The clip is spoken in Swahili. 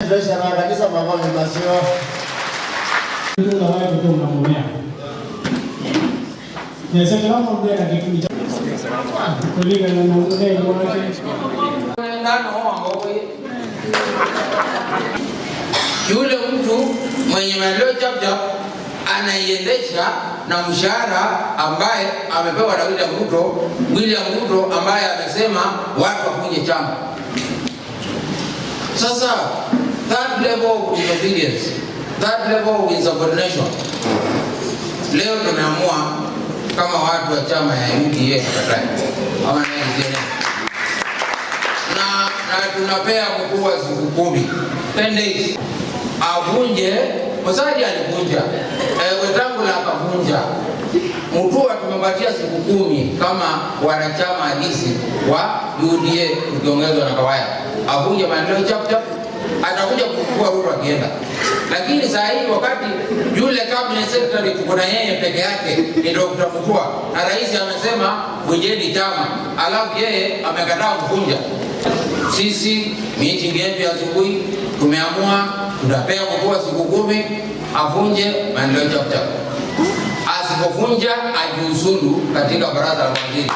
Treasurer kanisa, makofi masio. Tula wae kutunga mumea. Nese kila mundu ena gĩtumi cha kũringana na ũnene wake. Yule mtu mwenye maendeleo chapchap anaiendesha na mshahara ambaye amepewa na William Ruto, William Ruto ambaye amesema watu wafunje chama. Sasa that level of disobedience, that level of insubordination, leo tumeamua kama watu wa chama ya UDA tukatae ama na na tunapea mkuu wa siku 10, 10 days avunje. Musalia alivunja, Wetangula akavunja, Mutua tumempatia siku 10 kama wanachama halisi wa UDA tukiongezwa na Kawaya, avunje maendeleo chap chap, atakuja kuchukua Ruto akienda. Lakini saa hii wakati yule cabinet secretary tuko na yeye peke yake ni Dr. Mutua, na rais amesema vunjeni chama, alafu yeye amekataa kuvunja. Sisi meeting yetu ya asubuhi tumeamua tutapea Mutua siku 10 avunje maendeleo chap chap. Asipovunja ajiuzulu katika baraza la mawaziri.